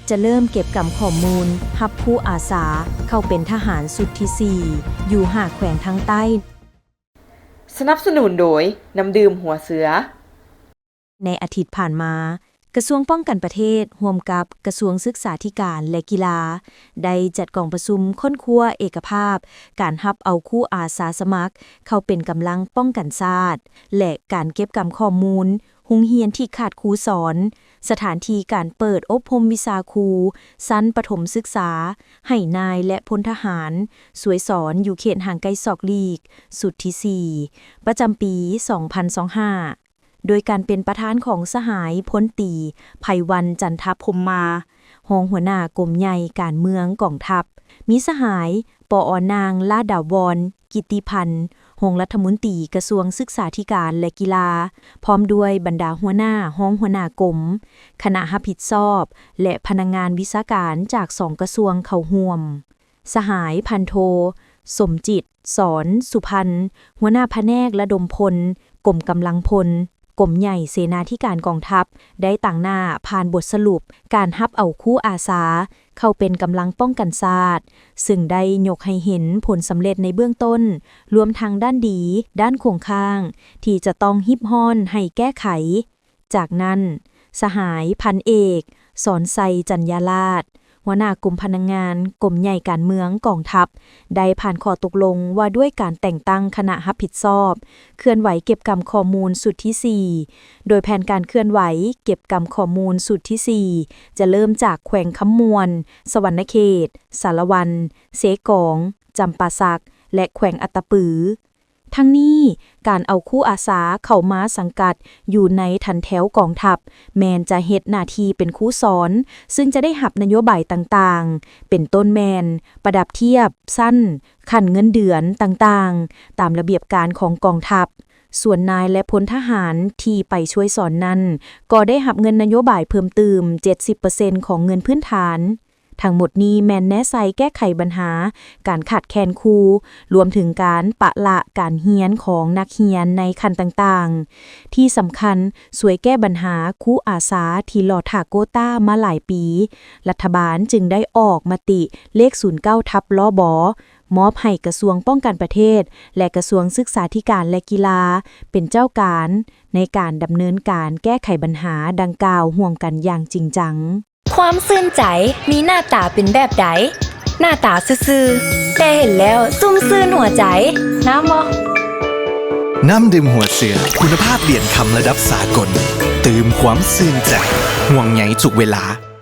ຈະເລີ່ມເກັບກຳຂໍ້ມູນຮັບຄູອາສາເຂົ້າເປັນທະຫານຊຸດທີສີ່ ຢູ່ຫ້າແຂວງທາງໃຕ້. ສະໜັບສະໜູນໂດຍ ນ້ຳດື່ມຫົວເສືອ. ໃນອາທິດຜ່ານມາ, ກະຊວງປ້ອງກັນປະເທດ ຮ່ວມກັບກະຊວງສຶກສາທິການ ແລະ ກິລາ ໄດ້ຈັດກອງປະຊຸມຄົ້ນຄວ້າເອກະພາບການຮັບເອົາຄູອາສາສະໝັກເຂົ້າເປັນກຳລັງປ້ອງກັນຊາດ ແລະ ການເກັບກຳຂໍ້ມູນໂຮງຮຽນທີ່ຂາດຄູສອນ, ສະຖານທີ່ການເປີດອົບຮົມວິຊາຄູຊັ້ນປະຖົມສຶກສາ ໃຫ້ນາຍ ແລະ ພົນທະຫານຊ່ວຍສອນຢູ່ເຂດຫ່າງໄກສອກຫຼີກ ຊຸດທີສີ່ ປະຈຳປີສອງພັນຊາວຫ້າ ໂດຍການເປັນປະທານຂອງສະຫາຍ ພົນຕີ ໄພວັນ ຈັນທະພົມມາ ຮອງຫົວໜ້າກົມໃຫຍ່ການເມືອງກອງທັບ, ມີສະຫາຍ ປອ ນາງ ລາດາວອນ ກິດຕິພັນ ຮອງລັດຖະມົນຕີກະຊວງສຶກສາທິການ ແລະ ກິລາ, ພ້ອມດ້ວຍບັນດາຫົວໜ້າ, ຮອງຫົວໜ້າກົມ, ຄະນະຮັບຜິດຊອບ ແລະ ພະນັກງານວິຊາການຈາກສອງກະຊວງເຂົ້າຮ່ວມ. ສະຫາຍ ພັນໂທ ສົມຈິດ ສອນສຸພັນ ຫົວໜ້າພະແນກລະດົມພົນ ກົມກຳລັງພົນ ກົມໃຫຍ່ເສນາທິການກອງທັບ ໄດ້ຕາງໜ້າຜ່ານບົດສະຫຼຸບການຮັບເອົາຄູອາສາເຂົ້າເປັນກຳລັງປ້ອງກັນຊາດ, ເຊິ່ງໄດ້ຍົກໃຫ້ເຫັນຜົນສຳເລັດໃນເບື້ອງຕົ້ນ, ລວມທັງດ້ານດີ, ດ້ານຄົງຄ້າງ ທີ່ຈະຕ້ອງຮີບຮ້ອນໃຫ້ແກ້ໄຂ. ຈາກນັ້ນ, ສະຫາຍ ພັນເອກ ສອນໄຊ ຈັນຍາລາດ ຫົວໜ້າກົມພະນັກງານ ກົມໃຫຍ່ການເມືອງກອງທັບ ໄດ້ຜ່ານຂໍ້ຕົກລົງວ່າດ້ວຍການແຕ່ງຕັ້ງຄະນະຮັບຜິດຊອບ ເຄື່ອນໄຫວເກັບກຳຂໍ້ມູນຊຸດທີສີ່ ໂດຍແຜນການເຄື່ອນໄຫວເກັບກຳຂໍ້ມູນຊຸດທີສີ່ ຈະເລີ່ມຈາກແຂວງຄຳມ່ວນ, ສະຫວັນນະເຂດ, ສາລະວັນ, ເຊກອງ, ຈຳປາສັກ ແລະ ແຂວງອັດຕະປື. ທັງນີ້, ການເອົາຄູອາສາເຂົ້າມາສັງກັດຢູ່ໃນຖັນແຖວກອງທັບ ແມ່ນຈະເຮັດໜ້າທີ່ເປັນຄູສອນ, ເຊິ່ງຈະໄດ້ຮັບນະໂຍບາຍຕ່າງໆ, ເປັນຕົ້ນແມ່ນປະດັບທຽບຊັ້ນ, ຂັ້ນເງິນເດືອນຕ່າງໆ ຕາມລະບຽບການຂອງກອງທັບ. ສ່ວນນາຍ ແລະ ພົນທະຫານທີ່ໄປຊ່ວຍສອນນັ້ນ ກໍໄດ້ຮັບເງິນນະໂຍບາຍເພີ່ມຕື່ມເຈັດສິບເປີເຊັນຂອງເງິນພື້ນຖານ. ທັງໝົດນີ້ແມ່ນແນໃສ່ແກ້ໄຂບັນຫາການຂາດແຄນຄູ, ລວມເຖິງການປະລະການຮຽນຂອງນັກຮຽນໃນຂັ້ນຕ່າງໆ. ທີ່ສຳຄັນ, ຊ່ວຍແກ້ບັນຫາຄູອາສາທີ່ລໍຖ້າໂກຕ້າມາຫຼາຍປີ. ລັດຖະບານຈຶ່ງໄດ້ອອກມະຕິເລກສູນເກົ້າທັບ ລບ ມອບໃຫ້ກະຊວງປ້ອງກັນປະເທດ ແລະ ກະຊວງສຶກສາທິການ ແລະ ກິລາ ເປັນເຈົ້າການໃນການດຳເນີນການແກ້ໄຂບັນຫາດັ່ງກ່າວຮ່ວມກັນຢ່າງຈິງຈັງ. ຄວາມຊື່ນໃຈມີໜ້າຕາເປັນແບບໃດ? ໜ້າຕາຊື່ໆ ແຕ່ເຫັນແລ້ວຊຸ່ມຊື່ນຫົວໃຈ. ນ້ຳບໍ່? ນ້ຳດື່ມຫົວເສືອ ຄຸນນະພາບຫຼຽນຄຳລະດັບສາກົນ ຕື່ມຄວາມຊື່ນໃຈ ຫ່ວງໃຍທຸກເວລາ.